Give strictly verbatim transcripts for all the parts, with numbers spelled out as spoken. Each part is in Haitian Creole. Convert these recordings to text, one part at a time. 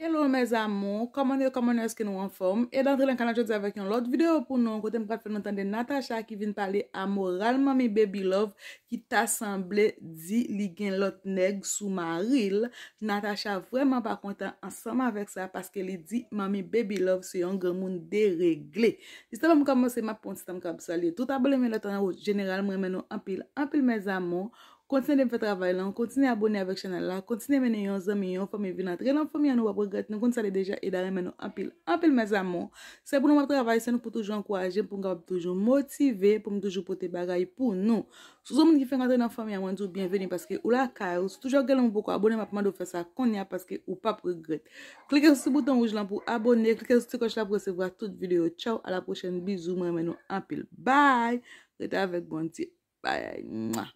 Hello mes amours, kòman nou ye, kòman nou, èske nou anfòm? E m antre nan kanal jodi avèk yon lòt videyo pou nou, kote m pral fè nou tande Natacha ki vin pale amoral manmi Baby Love, ki ta sanble di li gen lòt nèg sou mari l. Natacha vrèman pa kontan ansanm avèk sa, paske li di manmi Baby Love se yon granmoun deregle. Jis avan m kòmanse, m ap pran ti tan m kab salye tout abone m yo nan tan an, jeneral, mwen renmen nou anpil, anpil mes amours. Kontinye fè travay lan, kontinye abone avèk chanèl la, kontinye mennen yon zanmi, yon fanmi vin antre nan fanmi an, nou p ap regrèt, nou konn sa li deja, Eda renmen nou anpil, anpil mes amours. Se pou nou m ap travay, se nou pou toujou ankouraje m, pou m kapab toujou motive, pou m toujou pote bagay pou nou. Si w se yon moun ki fenk antre nan fanmi an, mwen di w byenveni paske ou lakay ou, si w toujou ap gade m ou poko abone, m ap mande w fè sa kounye a paske ou p ap regrèt. Klike sou ti bouton wouj lan pou abone, klike sou ti klòch la pou resevwa tout videyo. Tchaw, a la pwochèn, bizou, mwen renmen nou anpil. Bye! Rete avèk Bondye. Bye. Mwa.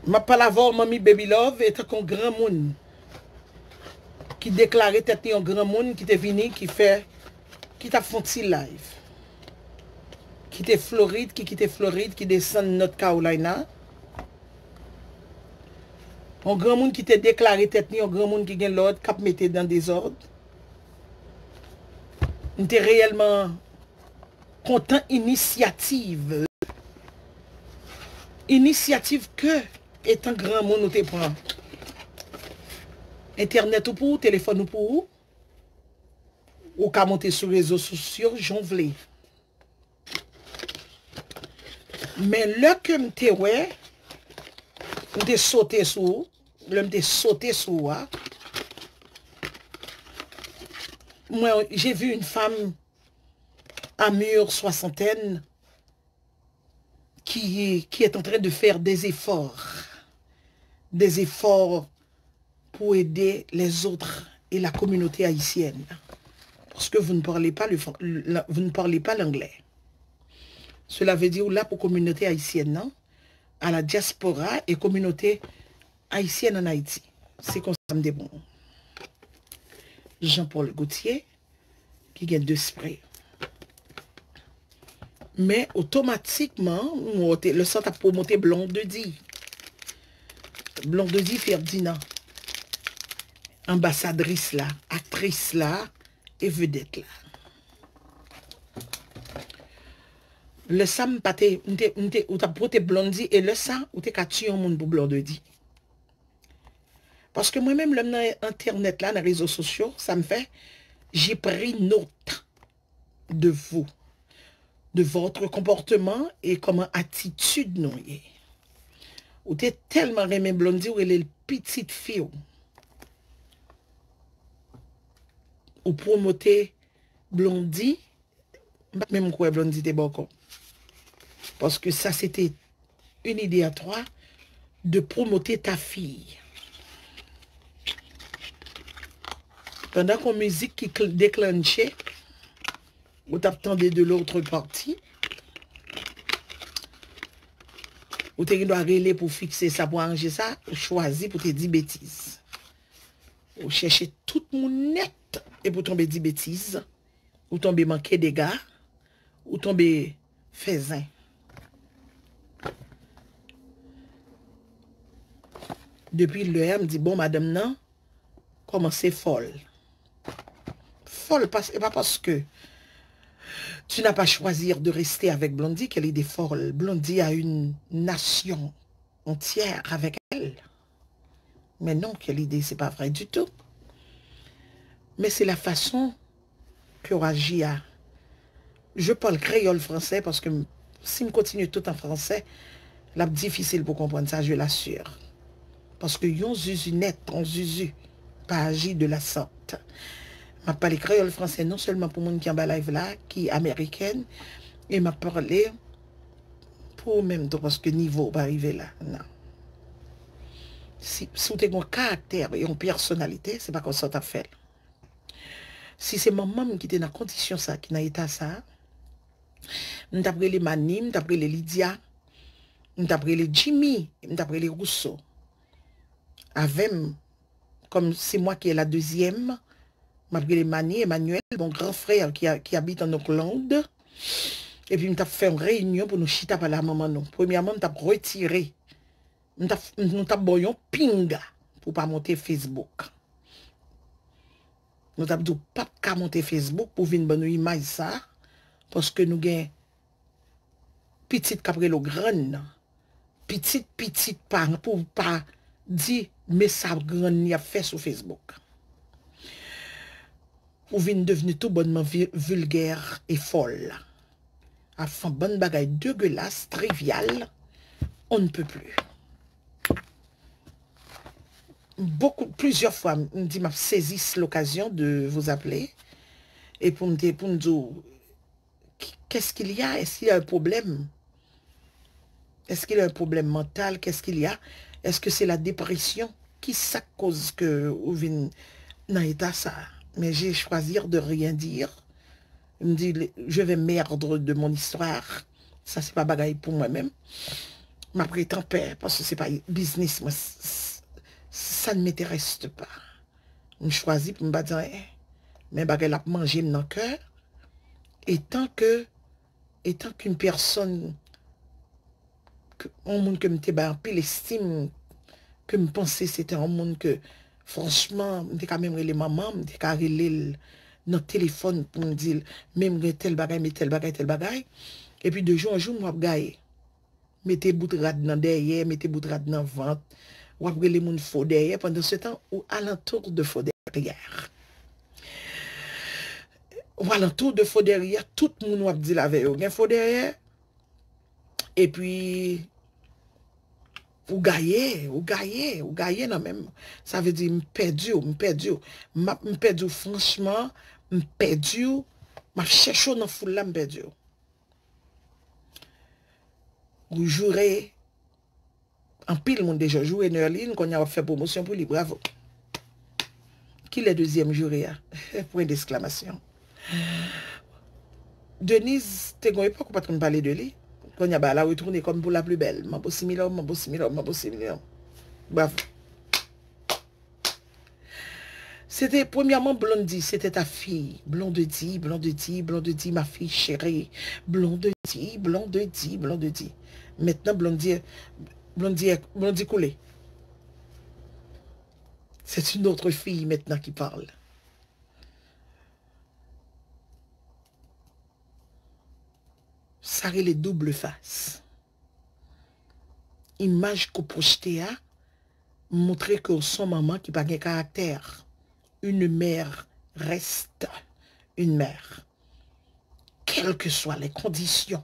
M ap pale avè w, manmi Baby Love, etanke yon granmoun ki deklare tèt li yon granmoun, ki te vini, ki fè, ki t ap fè yon ti live. Ki te Florid, ki kite Florid, ki desann North Carolina. Yon granmoun ki te deklare tèt li yon granmoun ki gen lòd, k ap mete nan dezòd. M te reyèlman kontan inisyativ. Inisyativ ke, etan granmoun, ou te pran entènèt ou pou ou, telefòn ou pou ou, ou ka monte sou rezo sosyo jan w vle. Men lè ke m te wè, m te sote sou ou, lè m te sote sou ou a, mwen, j'ai vu une femme à mûre soixantaine qui, qui est en train de faire des efforts, des efforts pour aider les autres et la communauté haïtienne. Parce que vous ne parlez pas le fran-, la, vous ne parlez pas l'anglais. Cela veut dire, ou la pou kominote ayisyèn nan, à la diaspora et communauté haïtienne en Haïti. Se konsa m te bon. Jean-Paul Gauthier, ki gen de spre. Men otomatikman, m wè w te, lè sa t ap pwomote Blondedy. Blondedy Ferdinand. Anbasadris la, aktris la, e vedèt la. Lè sa m pa te, m te, m te, ou t ap pote Blondedy, e lè sa, ou te ka tiye yon moun pou Blondedy. Paske mwen menm, lè m nan entènèt la, nan rezo sosyo, sa m fè, j'ai pris note de vous, de votre comportement et kòman atitid nou ye. Ou te tèlman renmen Blondedy, ou rele l pitit fi w. Ou pwomote Blondedy, m pa t menm kwè Blondedy te ba w kòb. Paske sa se te une idée à toi de promouvoir ta fille. Pandan ke yon mizik ki kl-, deklanche, ou t ap tande de l'autre partie, ou te gen dwa rele pou fikse sa, pou aranje sa, ou chwazi pou te di betiz. Ou chèche tout moun nèt epi w tonbe di betiz. Ou tonbe manke dega, ou tonbe fè zen. Depi lè a, m di, bon, madanm nan kòmanse fòl. Fòl, pas-, e pa paske tu n'as pas choisi de rester avec Blondedy ke li te fòl. Blondedy a une nation entière avec elle. Men non, ke li di, se pa vre ditou. Men se la fason ke w aji a. Je parle créole français paske m, si m kontinye tout an franse, l ap difisil pou konprann sa, je l'assure. Paske yon zuzu nèt, yon zuzu pa aji de la sorte. M ap pale kreyòl franse non sèlman pou moun ki anba live la, ki amerikèn, e m ap pale pou ou menm tou, paske nivo w pa rive la, non. Si, si w te gen yon karaktè, yon pèsonalite, se pa konsa w t ap fè l. Si se manman m ki te nan kondisyon sa, ki nan eta sa, m t ap rele Mani, m t ap rele Lidya, m t ap rele Jimmy, m t ap rele Rousseau. Avè m, comme c'est moi qui est la deuxième, m ap rele Mani Emmanuel, mon grand frère qui, a- qui habite en Oakland. Epi m t ap fè yon reyinyon pou nou chita pale a manman nou. Premyèman, m t ap retire, m t ap, nou t ap ba w yon pinga pou w pa monte Facebook. Nou t ap di w p ap ka monte Facebook pou vin ban nou imaj sa, paske nou gen pitit k ap rele w grann nan. Pitit, pitit pa, pou w pa di, men sa grann li ap fè sou Facebook. Ou vin devni tou bònman vi- vilgè e fòl. Ap fè yon bann bagay degelas, trivyal, on ne peut plus. Beaucoup, plusieurs fois, m di m ap sezi l'occasion de vous appeler. E pou m te, pou m di w, qu'est-ce qu'il y a? Est-ce qu'il y a un problème? Est-ce qu'il y a un problème mental? Qu'est-ce qu'il y a? Est-ce que c'est la dépression? Ki sa k koz ke ou vin nan eta sa? Mais j'ai choisi de rien dire. M di, je vais merdre de mon histoire. Sa se pa bagay pou mwen menm. M ap ret an pè, paske se pa biznis mwen. S- s- Ça ne m'intéresse pas. M chwazi pou m pa di anyen. Men bagay la ap manje m nan kè. Etan ke, etan ke yon pèsòn, ke- yon moun ke m te bay anpil estim, ke m panse se te yon moun ke, franchman, m te ka menm rele manman m, m te ka rele l nan telefòn pou m di l, men m gen tèl bagay, men tèl bagay, tèl bagay. Epi de jou an jou, m w ap gaye. Mete bout rad nan dèyè, mete bout rad nan vant. W ap rele moun fo dèyè. Pandan se tan, ou alantou de fo dèyè. Ou alantou de fo dèyè, tout moun w ap di l avè yo gen fo dèyè. Epi, ou gaye, ou gaye, ou gaye nan men m. Sa vle di, m pèdi w, m pèdi w. M ap, m pèdi w franchman, m pèdi w. M ap chèche w nan foul la, m pèdi w. Ou joure, anpil moun deja joure Nerline, kounye a w ap fè pwomosyon pou li, bravo. Kilè dezyèm joure a? Pwen d'eksklamasyon. Denise, te gon epòk ou pa t konn pale de li. Kounye a ba la retounen kòm pou la pli bèl. Manbo similòm, manbo similòm, manbo similòm. Bravo. Se te, premyèman, Blondie, c'était ta fille. Blondedy, Blondedy, Blondedy, ma fille chérie. Blondedy, Blondedy, Blondedy. Maintenant, Blondie, Blondie, Blondie koule. C'est une autre fille maintenant qui parle. Sa rele double face. Imaj ke w pwojte a montre ke w se yon manman ki pa gen karaktè. Une mère reste une mère. Kèlkeswa lè kondisyon,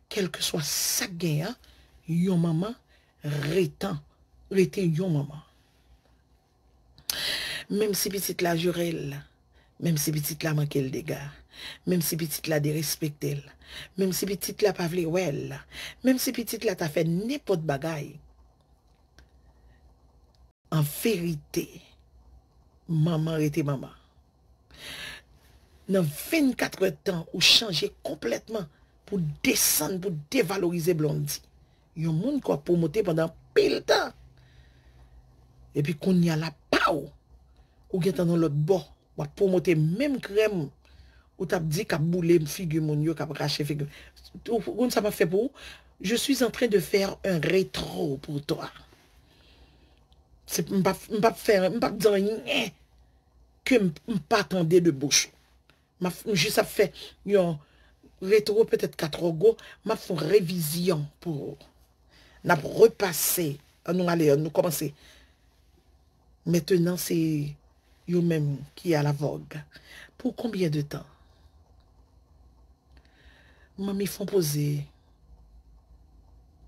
kèlkeswa sa k genyen, yon manman retan, rete yon manman. Menm si pitit la joure l, menm si pitit la manke l dega, menm si pitit la derespekte l, menm si pitit la pa vle wè l, menm si pitit la ta fè nenpòt bagay, an verite, manman rete manman. Nan vennkat è tan, ou chanje konplètman pou desann, pou devalorize Blondie. Yon moun ke w ap pwomote pandan anpil tan. Epi kounye a la, paw, ou gentan nan lòt bò. W ap pwomote menm krèm ou t ap di k ap boule figi moun yo, k ap rache figi. Ou, ou konn sa m ap fè pou ou? Je suis en train de faire un rétro pour toi. Se, m p ap, m p ap fè, m p ap di anyen ke m, m pa tande de bouch ou. M ap, m jis ap fè yon retro, petèt ka twò gwo, m ap fè yon revizyon pou ou. N ap repase. Ann nou ale, ann nou kòmanse. Maintenant, c'est yo menm ki à la vogue. Pour combien de temps? Manmi, fè w poze.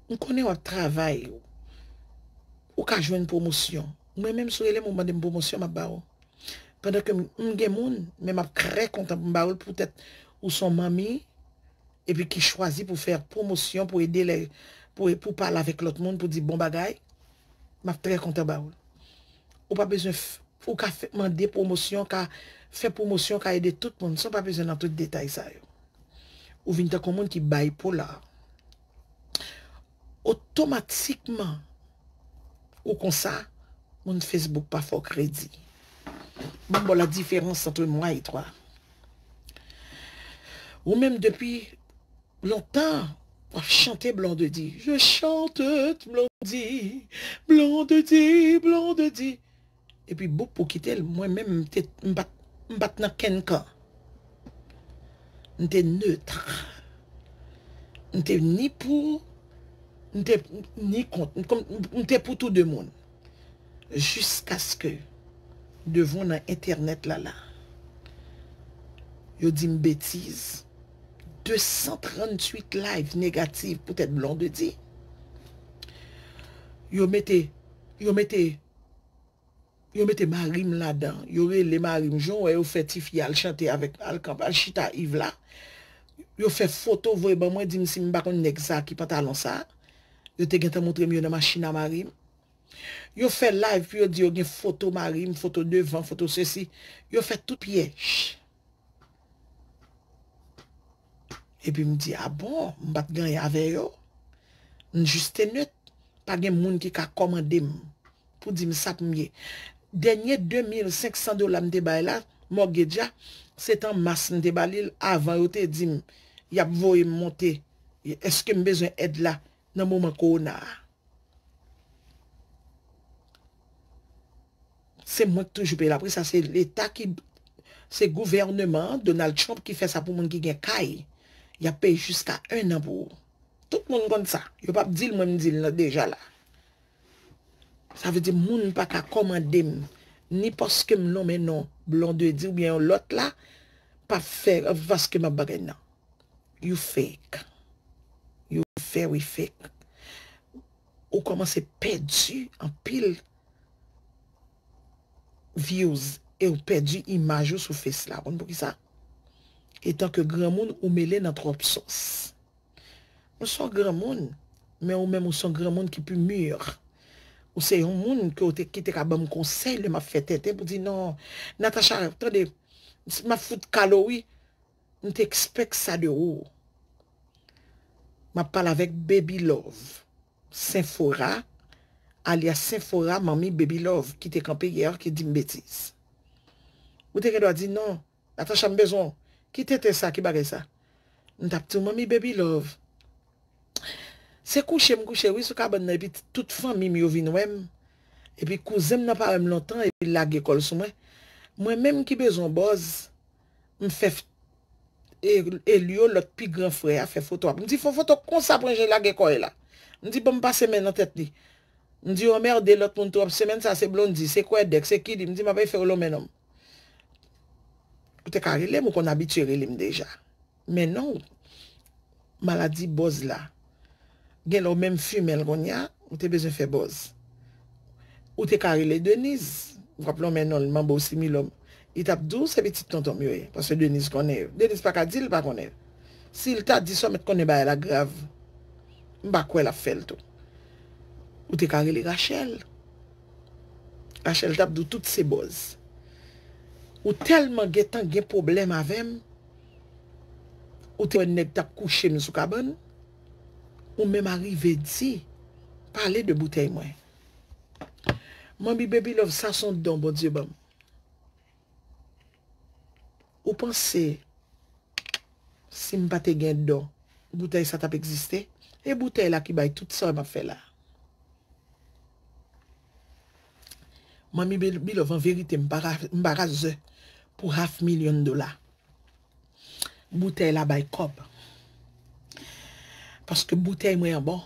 M konnen w ap travay. Ou ka jwenn pwomosyon. Mwen menm, si w rele m, ou mande m pwomosyon, m ap ba w. Pandan ke m, m gen moun, men m ap trè kontan pou m ba w l poutèt ou se yon manmi, epi ki chwazi pou fè pwomosyon, pou ede lè, pou, pou pale avèk lòt moun, pou di bon bagay, m ap trè kontan ba w l. Ou pa bezwen f-, ou ka fè, mande pwomosyon, ka fè pwomosyon, ka ede tout moun, san w pa bezwen nan tout detay sa yo. Ou vin tankou moun ki bipolar. Otomatikman, ou konsa, moun Facebook pa fè w kredi. Ban m ba w la diferans ant mwa e twa. Ou menm depi lontan, w ap chante Blondedy. Je chante Blondedy, Blondedy, Blondedy. Epi boop ou kite l, mwen menm, m te, m pa t, m pa t nan kenn kan. M te neutre. M te ni pou, m te ni kont. M, m te pou tou de moun. Jiskaske, devan nan entènèt la la, yo di m betiz, de san tranntuit live negatif poutèt Blondedy. Yo mete, yo mete, yo mete mari m ladan. Yo rele mari m, jan w wè yo fè tifi al chante avèk, al kanpe, al chita Yves la. Yo fè foto, voye ban mwen, di m si m pa konn nèg sa ki pantalon sa. Yo te gentan montre m yo nan machin a mari m. Yo fè live pou yo di yo gen foto mari m, foto devan, foto sesi. Yo fè tout pyèj. Epi m di, a bon, m pa t gen anyen avè yo. M jis te nèt. Pa gen moun ki ka kòmande m pou di m sa pou m ye. Dènye de mil senk san dola m te bay la, mortgage a, se t an mas m te ba li l, avan yo te di m y ap voye m monte. Èske m bezwen èd la nan moman kowona a? Se mwen ki toujou peye l. Apre sa, se leta ki, se gouvènman an, Donald Trump ki fè sa pou moun ki gen kay. Y ap peye jiska en an pou ou. Tout moun konn sa. Yo p ap di l, mwen m di l nan deja la. Sa vle di moun pa ka kòmande m, ni paske m nonmen non Blondedy oubyen yon lòt la, p ap fè paske m ap bagay nan. You fake. You very fake. Ou kòmanse pèdi anpil views e ou pèdi imaj ou sou Face la. Konn poukisa? Etanke granmoun, ou mele nan twòp sòs. Ou se yon granmoun, men ou menm ou se yon granmoun ki pi mûr. Ou se yon moun ke ou te, ki te ka ban m konsèy lè m ap fè tenten pou di non, Natacha, tande, m ap fout kal ou wi. M te expect sa de ou. M ap pale avèk Baby Love, Senfora, alyas Senfora, manmi Baby Love, ki te kanpe yè, ki di m betiz. Ou te gen dwa di non, Natacha, m bezwen w. Ki tenten sa, ki bagay sa? M t ap di w, manmi Baby Love. Se kouche m kouche wi sou kabann nan, epi tout fanmi m yo vin wè m. Epi kouzen m nan pa wè m lontan, epi l lage kò l sou mwen. Mwen menm ki bezwen buzz, m fè f-, e, Elio, lòt pi gran frè a, fè foto ap. M di, fè foto konsa, pran jan lage kò l la. M di, ban m pase men nan tèt li. M di, anmède lòt moun twòp, semèn sa se Blondy, se Kwèdèk, se Kili. M di, m ap fè yo lonmen non m. Ou te ka rele m, ou konn abitye rele m deja. Men non, maladi buzz la. Gen lè w menm fimen l kounye a, ou te bezwen fè buzz. Ou te ka rele Denise, w ap lonmen non l, manbo similòm. Li t ap di w se pitit tonton m yo ye, paske Denise konnen yo. Denise pa ka di l pa konnen yo. Si l ta di sa, w mèt konnen bagay la grav. M pa kwè l ap fè l tou. Ou te ka rele Rachel. Rachel t ap di w tout se buzz. Ou tèlman gentan gen pwoblèm avè m, ou te wè nèg t ap kouche m sou kabann, ou menm arive di, pale de boutèy mwen. Manmi Baby Love, sa se yon don Bondye ban m. Ou panse si m pa te gen don, boutèy sa t ap egziste? E boutèy la ki bay tout sa m ap fè la. Manmi Bil-, Bilove, an verite, m pa ra-, m pa razè pou half milyon dola. Boutèy la bay kòb. Paske boutèy mwen an bon.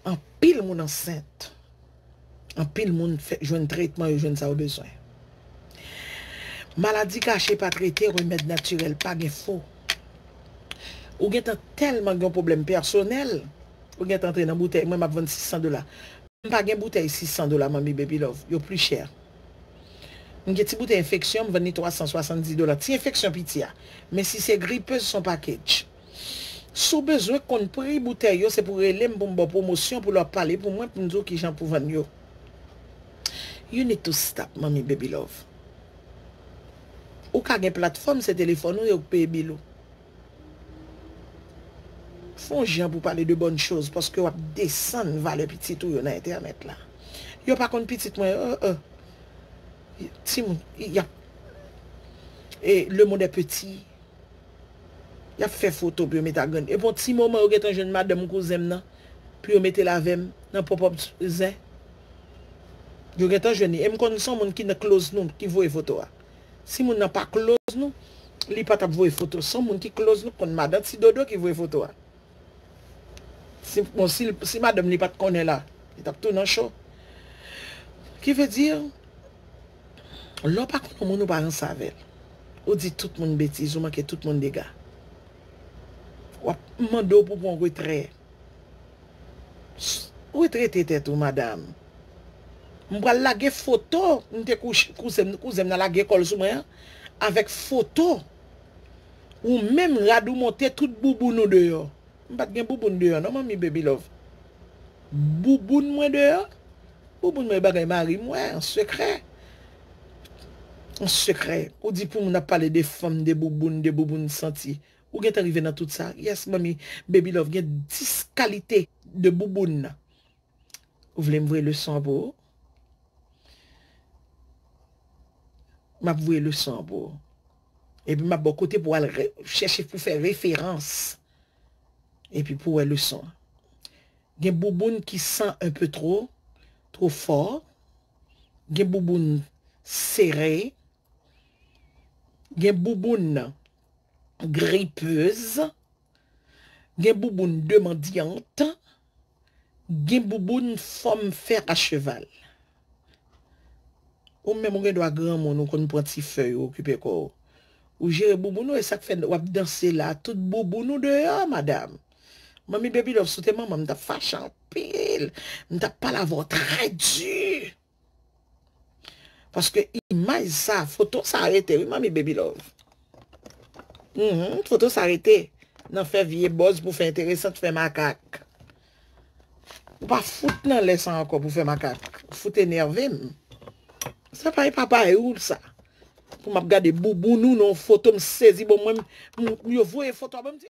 Anpil moun ansent. Anpil moun fè, jwenn tretman, yo jwenn sa yo bezwen. Maladi kache pa trete, remèd natirèl pa gen fo. Ou gentan tèlman gen yon pwoblèm pèsonèl, ou gentan antre nan boutèy mwen, m ap vann sis san dola. M pa gen boutèy sis san dola, Manmi Baby Love. Yo pli chè. M gen ti boutèy enfeksyon, m vann li twa san swasanndis dola. Ti enfeksyon piti a. Men si se gripez, se yon package. Si w bezwen konn pri boutèy yo, se pou w rele m pou m ba w pwomosyon, pou lè w ap pale pou mwen, pou m di w kijan pou vann yo. You need to stop, Manmi Baby Love. Ou ka gen platfòm, se telefòn ou ye, ou k peye bil ou. Fè yon jan pou pale de bòn choz, paske w ap desann valè pitit ou yo nan entènèt la. Yo pa konn pitit mwen, euh, euh. Timoun, y ap, e, le monde est petit. Y ap fè foto pou yo mete ak grenn. Epi yon ti moman, yo gentan jwenn madanm kouzen m nan, pou yo mete l avè m nan pòpòp zen. Yo gentan jwenn li. E m konn se yon moun ki nan close nou, ki voye foto a. Si moun nan pa close nou, li pa t ap voye foto. Se yon moun ki close nou, konn madan Ti Dodo ki voye foto a. Si, bon, si, si madanm li pa t konnen la, li t ap tou nan cho. Ki vle di, lè w pa konn yon moun, ou pa ranse avè l. Ou di tout moun betiz, ou manke tout moun dega. W ap mande w pou pran retrè. Retrete tèt ou, madanm. M pral lage foto, m te kouche, kouzen m, kouzen m nan lage kò l sou mwen an, avèk foto. Ou menm rad ou monte, tout bouboun ou deyò. M pa t gen bouboun deyò, non, manmi Baby Love. Bouboun mwen deyò. Bouboun mwen bagay mari m wè, an sekrè. An sekrè. Ou di pou moun ap pale de fanm, de bouboun, de bouboun santi. Ou gentan rive nan tout sa. Yes, manmi Baby Love, gen dis kalite de bouboun. Ou vle m voye leson an pou ou? M ap voye leson an pou ou. Epi m ap ba w kote pou w al re-, chèche pou fè referans. Epi pou w wè leson an. Gen bouboun ki san un peu trop, twò fò. Gen bouboun sere. Gen bouboun gripez. Gen bouboun de mandyant. Gen bouboun fòm fè a cheval. Ou menm ou gen dwa granmoun, ou konn pran ti fèy ou okipe kò w. Ou jere bouboun ou, e sa k fè w ap danse la, tout bouboun ou deyò, madanm. Manmi Baby Love, si w te manman m, m t ap fache anpil. M t ap pale avè w trè di. Paske imaj sa, foto sa rete, wi, manmi Baby Love. Mhm, foto sa rete. Nan fè vye bòz pou fè enteresan, fè makak. Ou pa fout nan lè sa ankò pou fè makak. Ou fout enève m. Sa pa e papa e ou sa. Pou m ap gade bouboun ou nan yon foto, m sezi, bon, mwen, m, m, yo voye foto a ban m, m di,